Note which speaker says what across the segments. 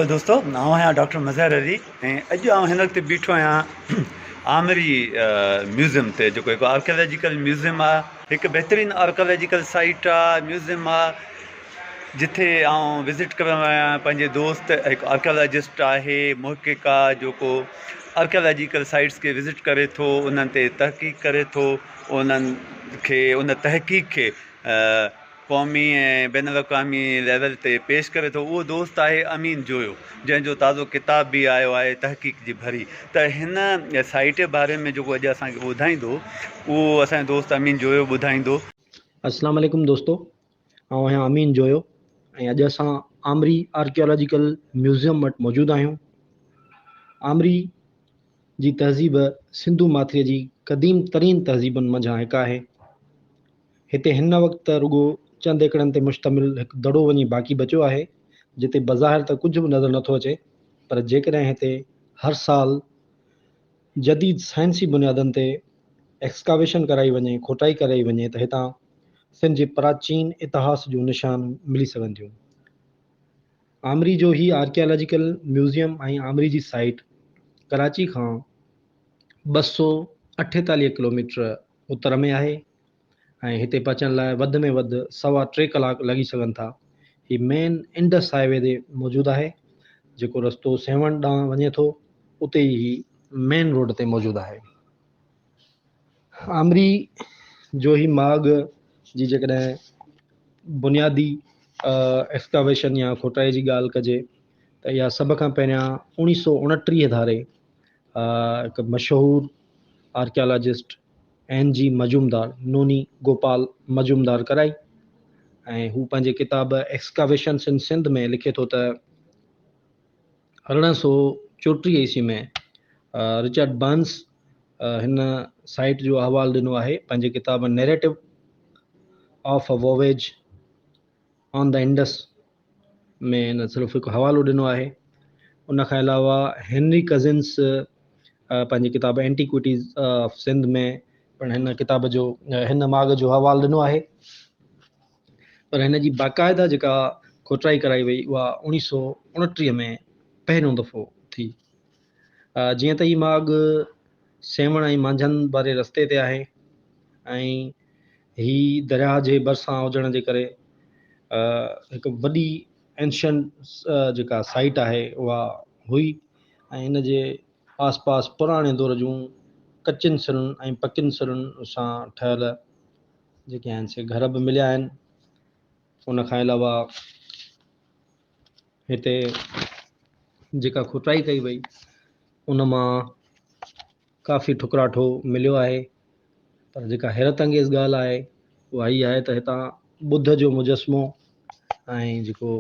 Speaker 1: Hello دوستو آئون آهيان ڊاڪٽر مظهر علي ۽ اڄ آئون هن وقت بيٺو آهيان آمري ميوزيم تي جيڪو هڪ آرڪيالاجيڪل ميوزيم آهي هڪ بهترين آرڪيالاجيڪل سائيٽ آهي ميوزيم آهي جتي آئون وزٽ ڪرڻ آيو آهيان پنهنجي دوست هڪ آرڪيالاجسٽ آهي محقق آهي جيڪو آرڪيالاجيڪل سائيٽس کي وزٽ ڪري ٿو انهن تي تحقيق ڪري ٿو انهن کي ان تحقيق کي قومي ۽ بين الاقوامي ليول تي پيش ڪري ٿو اهو دوست آهي امين جويو جنهن جو تازو ڪتاب به آيو آهي تحقيق جي ڀري ته هن سائيٽ جي باري ۾ جيڪو اڄ اسان کي ٻڌائيندو اهو اسان جو دوست امين جويو ٻڌائيندو.
Speaker 2: اسلام عليڪم دوستو آئون آهيان امين جويو ۽ اڄ اسان آمري آرڪيالاجيڪل ميوزيم وٽ موجود آهيون آمري جي تهذيب سنڌو ماٿري جي قديم ترين تهذيبن منجهان هڪ آهي هتي هن وقت ته رڳو چند ايڪڙن تي مشتمل هڪ دڙو وڃي باقي بچيو آهي، جتي بظاهر ته ڪجهه به نظر نٿو اچي، پر جيڪڏهن هتي هر سال جديد سائنسي بنيادن تي ايڪسڪاويشن ڪرائي وڃي، کوٽائي ڪرائي وڃي ته هتان سنڌ جي پراچين اتهاس جون نشان ملي سگهن ٿيون. آمري جو هي آرڪيالاجيڪل ميوزيم ۽ آمري جي سائيٽ ڪراچي کان 248 ڪلوميٽر اتر ۾ آهي ۽ هتي پهچڻ لاء وڌ ۾ وڌ سوا ٽي ڪلاڪ لڳي سگهن ٿا. هي مين انڊس هاء وي تي موجود آهي، جيڪو رستو سيوهڻ ڏانهن وڃي ٿو، اتي ئي هي مين روڊ تي موجود آهي. آمري جو هي ماڳ جي جيڪڏهن بنيادي ايڪسڪاويشن يا کوٽائي جي ڳالهه ڪجي ته اها سڀ کان پهريان 1929 ڌاري هڪ مشهور آرڪيالاجسٽ اين جي مجومدار، نوني گوپال مجومدار ڪرائي ۽ هو پنهنجي ڪتاب ايڪسڪاويشنس ان سنڌ ۾ لکي ٿو ته 1834 عيسوي ۾ رچرڊ برنس هن سائيٽ جو احوال ڏنو آهي پنهنجي ڪتاب narrative of a voyage on the Indus ۾ هن صرف هڪ حوالو ڏنو آهي. ان کان علاوه هينري ڪزنس پنهنجي ڪتاب اينٽيڪوئٽيز آف سنڌ ۾ پڻ هن ڪتاب جو هن ماڳ جو حوالو ڏنو آهي. پر هن جي باقاعده جيڪا کوٽائي ڪرائي وئي اها اوڻيهه سو اڻٽيهه ۾ پهريون دفعو ٿي. جيئن ته هي ماڳ سيوهڻ ۽ مانجهند واري رستي تي آهي ۽ هي درياهه جي ڀرسان هجڻ جي ڪري هڪ وڏي اينشنٽ جيڪا سائيٽ آهي اها هئي ۽ ان جي آس پاس پراڻي دور جون ڪچين سرن ۽ پڪين سرن سان ٺهيل جيڪي آهن سي گهر به مليا آهن ان کان علاوه هتي جيڪا کوٽائي ڪئي وئي ان مان ڪافي ٺڪراٺو مليو آهي پر جيڪا حيرت انگيز ڳالهه آهي اها هي آهي ته هتان ٻڌ جو مجسمو ۽ جيڪو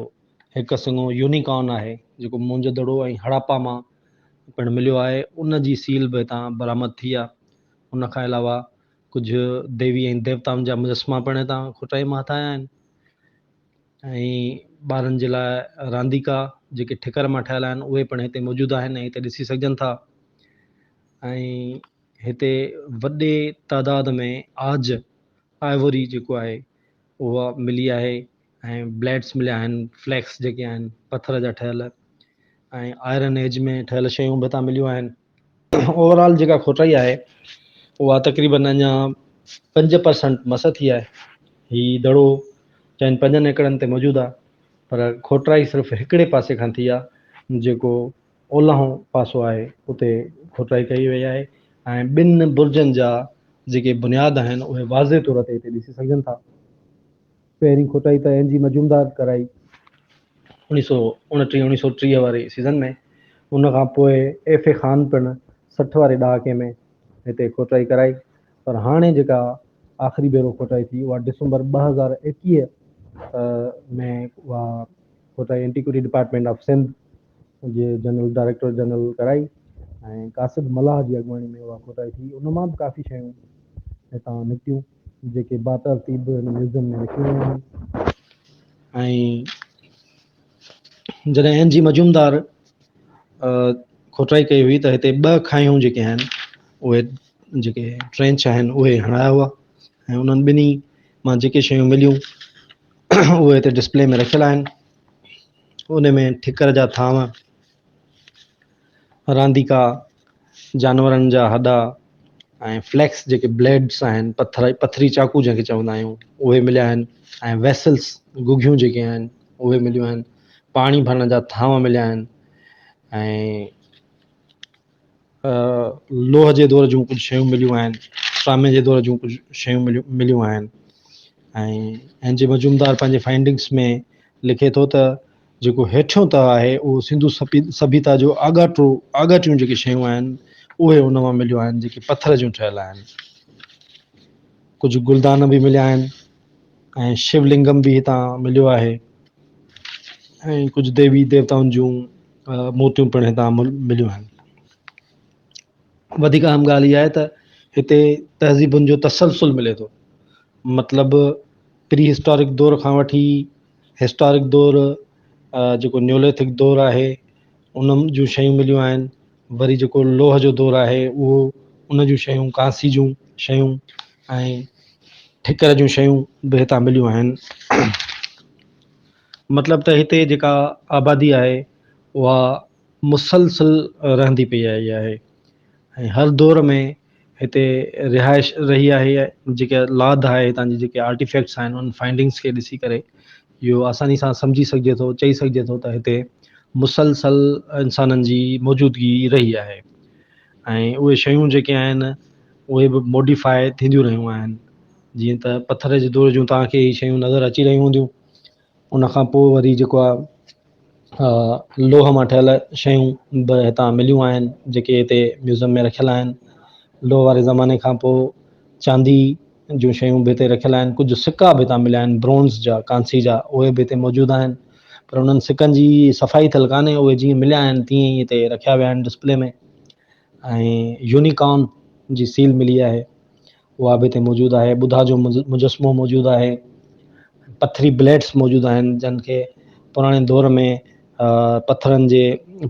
Speaker 2: هڪ سڱو يونيڪارن آهي جيڪو موهن جو دڙو ۽ هڙاپا مان پڻ مليو آهي ان جي سيل به هتان برآمد ٿي آهي ان کان علاوه ڪجهه ديوي ۽ ديوتائن جا مجسما پڻ هتان کوٽائي مان هٿ آيا آهن ۽ ٻارن جي لاء رانديڪا جيڪي ٺڪر مان ٺهيل آهن اهي پڻ هتي موجود آهن ۽ هتي ڏسي سگهجن ٿا ۽ هتي وڏي تعداد ۾ عاج آئيوري جيڪو آهي اها ملي آهي ۽ بليڊس مليا آهن فليڪس جيڪي آهن پٿر جا ٺهيل ۽ آئرن ايج ۾ ٺهيل شيون به هتان مليون آهن اوور آل جيڪا کوٽائي آهي اها تقريبن اڃا 5% مس ٿي آهي. هي دڙو چئن پنجن ايڪڙن تي موجود آهي پر کوٽرائي صرف هڪڙي پاسي کان ٿي آهي جيڪو اولهائون پاسو آهي اتي کوٽرائي ڪئي وئي آهي ۽ ٻن برجن جا جيڪي بنياد آهن اهي واضح طور تي هتي ڏسي سگهجن ٿا. پهرين کوٽائي ته اين جي مجومدار ڪرائي 1929 1930 واري سيزن ۾، ان کان پوء ايف اي خان پڻ 60 واري ڏهاڪي ۾ هتي کوٽائي ڪرائي پر هاڻي جيڪا آخري ڀيرو کوٽائي ٿي اها ڊسمبر 2021 ۾ اها کوٽائي اينٽيڪوٽي ڊپارٽمينٽ آف سنڌ جي جنرل ڊائريڪٽر جنرل ڪرائي ۽ قاصد ملاح جي اڳواڻي ۾ اها کوٽائي ٿي ان مان به ڪافي شيون هتان نڪتيون. جيڪي باترتيب هن ميوزيم ۾ رکيون ويون آهن ۽ جڏهن اين جي مجومدار کوٽائي ڪئي هئي ته هتي ٻه کاهيون جيڪي آهن اهي جيڪي ٽرينچ آهن اهي هڻايا هئا ۽ انهن ٻنهي مان جيڪي شيون مليون اهي هتي ڊسپلي ۾ رکيل آهن. ان ۾ ٺڪر جا ٿانو، رانديڪا، جانورن جا هڏا ۽ فليڪس جيڪي بليڊس آهن، پٿر پٿري چاقو جنهن کي چوندا آهيون، اهي مليا آهن ۽ ويسلس گگهيون جيڪي آهن اهي مليون آهن، پاڻي ڀرڻ جا ٿانو مليا آهن ۽ لوهه جي دور جون ڪجهه شيون مليون آهن، ٽامي جي دور جون ڪجهه شيون مليون مليون آهن ۽ اين جي مجومدار پنهنجي فائنڊنگس ۾ لکي ٿو ته جيڪو هيٺيون تهه آهي اهو سنڌو سڀيتا جو آڳاٽو آڳاٽيون جيڪي شيون آهن اهي ان مان مليون آهن جيڪي پٿر جون ٺهيل آهن. ڪجهه گلدان به مليا آهن ۽ شو لنگم به هتان مليو آهي ۽ ڪجهه ديوي ديوتائن جون مورتيون پڻ هتان مليون آهن. وڌيڪ اهم ڳالهه اها آهي ته هتي تهذيبن جو تسلسل ملي ٿو. مطلب پري هسٽارڪ دور کان وٺي هسٽارڪ دور جيڪو نيوليٿڪ دور آهي ان جون شيون مليون آهن وري جيڪو لوهه جو دور آهي اهو ان جون شيون ڪانسي جون شيون ۽ ٺڪر جون شيون به هتان مليون آهن مطلب ته هتي جيڪا آبادي آهي اها مسلسل رهندي پئي آئي آهي ۽ هر دور ۾ هتي رهائش رهي آهي جيڪا لاڌ آهي هتان جي جيڪي آرٽيفيڪٽس آهن انهن فائنڊنگس کي ڏسي ڪري اهو آساني سان سمجهي سگهجي ٿو چئي سگهجي ٿو ته هتي مسلسل انسانن جي موجودگي رهي آهي ۽ اهي شيون جيڪي آهن اهي به موڊيفاء ٿينديون رهيون آهن جيئن ته پٿر جي دور جون توهان کي هي شيون نظر اچي رهيون هونديون ان کان پوء وري جيڪو آهي لوهه مان ٺهيل شيون به هتان مليون آهن جيڪي هتي ميوزيم ۾ رکيل آهن لوهه واري زماني کان پوء چاندي جون شيون به هتي رکيل آهن ڪجهه سڪا به هتان مليا آهن برونز جا ڪانسي جا اهي به هتي موجود آهن پر انهن سڪن جي صفائي ٿيل ڪانهي اهي جيئن مليا آهن تيئن ئي هتي رکيا ويا آهن ڊسپلي ۾ ۽ يونيڪارن جي سيل ملي آهي اها به هتي موجود آهي. ٻڌا جو مجسمو موجود آهي. پٿري بليڊس موجود آهن جن کي پراڻي دور ۾ پٿرن جي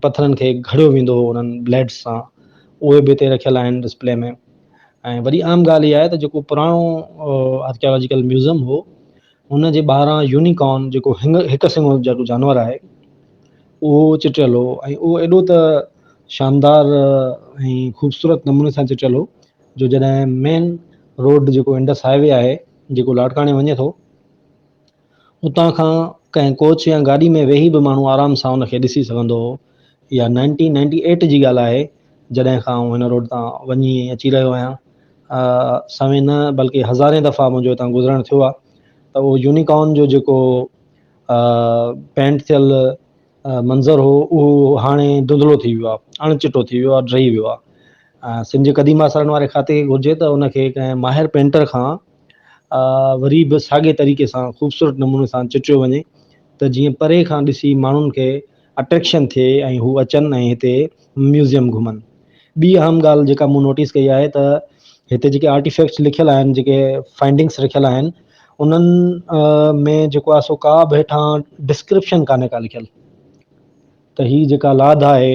Speaker 2: پٿرن کي گهڙيو ويندو هو انهن بليڊس سان اهي به هتي رکيل آهن ڊسپلي ۾ ۽ وڏي اهم ڳالهه اها آهي ته جيڪو پراڻو آرڪيالاجيڪل ميوزيم هو ان جي ٻاهران يونيڪارن جيڪو هڪ سڱو جيڪو جانور آهي اهو چٽيل هو ۽ اهو ايڏو ته شاندار ۽ خوبصورت نموني سان چٽيل هو جو جڏهن مين روڊ جيڪو انڊس هاء وي آهي جيڪو لاڙڪاڻي وڃي ٿو اتان کان ڪنهن ڪوچ يا گاڏي ۾ ويهي به ماڻهو آرام سان ان کي ڏسي سگهندو هو. اها نائنٽين نائنٽي ايٽ جي ڳالهه آهي جڏهن کان آئون هن روڊ تان وڃي ۽ اچي رهيو آهيان. سوين نه بلڪه هزارين دفعا منهنجو هتان گذرڻ ٿيو آهي ته اهو يونيڪارن جو جيڪو پينٽ ٿيل منظر هو اهو هاڻي ڌنڌلو ٿي ويو آهي، اڻ چٽو ٿي ويو آهي، ڊهي ويو آهي. سنڌ جي قديم آثارن واري کاتي کي گهرجي ته ان کي ڪنهن ماهر پينٽر کان وري به ساڳئي طريقي سان خوبصورت نموني سان چٽيو وڃي ته جيئن پري کان ڏسي ماڻهن کي اٽريڪشن ٿئي ۽ هو اچن ۽ هتي ميوزيم گهمن. ٻي اهم ڳالهه جيڪا مون نوٽيس ڪئي آهي ته هتي جيڪي آرٽيفيڪٽس لکيل آهن جيڪي فائنڊنگس رکيل آهن انهن ۾ جيڪو آهي سو ڪا به هيٺان ڊسڪرپشن ڪانهي ڪا لکيل ته هي جيڪا لاڌ آهي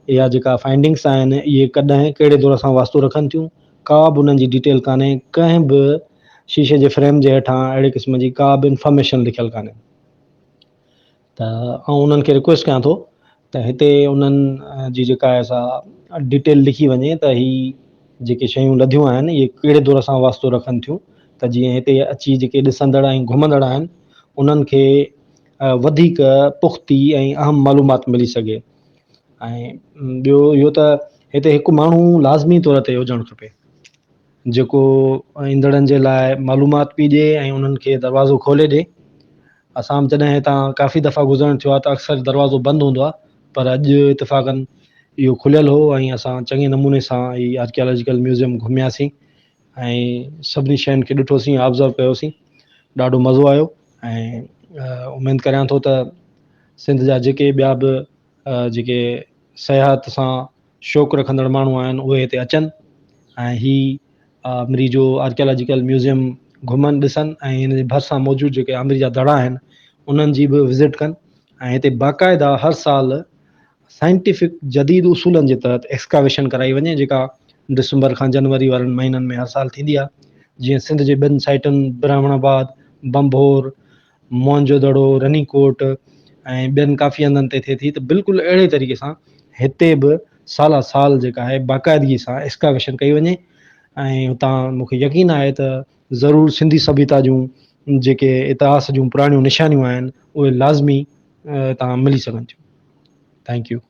Speaker 2: يا جيڪا فائنڊنگس آهن اهي ڪڏهن ڪهڙي دور سان واسطو رکن ٿيون ڪا به انهن جي ڊيٽيل ڪانهي ڪنهن به شيشي جي فريم جي هيٺان اهڙي قسم جي ڪا به انفارميشن لکيل ڪانهي ته آئون انهن کي رڪويسٽ ڪيان ٿو ته هتي انهن جي جيڪا آهي سا ڊيٽيل لکي وڃي ته هي جيڪي شيون لڌيون آهن اهي ڪهڙي دور سان واسطو رکن ٿيون ته جيئن هتي اچي جيڪي ڏسندڙ ۽ گهمندڙ آهن انهن کي وڌيڪ پختي ۽ اهم معلومات ملي سگهي ۽ ٻيو اهو ته هتي هڪ ماڻهو لازمي طور تي هجڻ کپي جيڪو ايندڙن جي لاء معلومات به ڏئي ۽ انهن کي دروازو کولي ڏئي اسان به جڏهن هتان ڪافي دفعا گذرڻ ٿيو آهي ته اڪثر دروازو بند هوندو آهي پر اڄ اتفاقن اهو کليل هو ۽ اسان چڱي نموني سان هي آرڪيالاجيڪل ميوزيم گهمياسين ۽ سڀني شين کي ڏٺوسين آبزرو ڪيوسين ڏاڍو مزو آيو ۽ اميد ڪريان ٿو ته سنڌ جا جيڪي ٻيا به جيڪي سياحت سان شوق رکندڙ ماڻهو آهن اهي هتي اچن ۽ هي آمري جو آرڪيالاجيڪل ميوزيم گهمن ڏسن ۽ هن جي ڀرسان موجود جيڪي آمري جا دڙا آهن انهن جي به وزٽ ڪن ۽ هتي باقاعده هر سال سائنٽيفڪ جديد اصولن جي تحت ايڪسڪاويشن ڪرائي وڃي جيڪا ڊسمبر کان جنوري وارن مهينن ۾ هر سال ٿيندي آهي جيئن سنڌ جي ٻين سائيٽن برهمڻ آباد، ڀنڀور، موهن جو دڙو، رني ڪوٽ ۽ ٻين ڪافي هنڌن تي ٿئي ٿي ته بلڪل اهڙي طريقي سان هتي به سالا سال جيڪا آهي باقاعدگي سان ايسڪاويشن ڪئي وڃي ۽ هتان مون کي يقين آهي ته ضرور سنڌي سڀيتا جون جيڪي اتهاس جون پراڻيون نشانيون آهن اهي لازمي هتان ملي سگهن ٿيون thank you.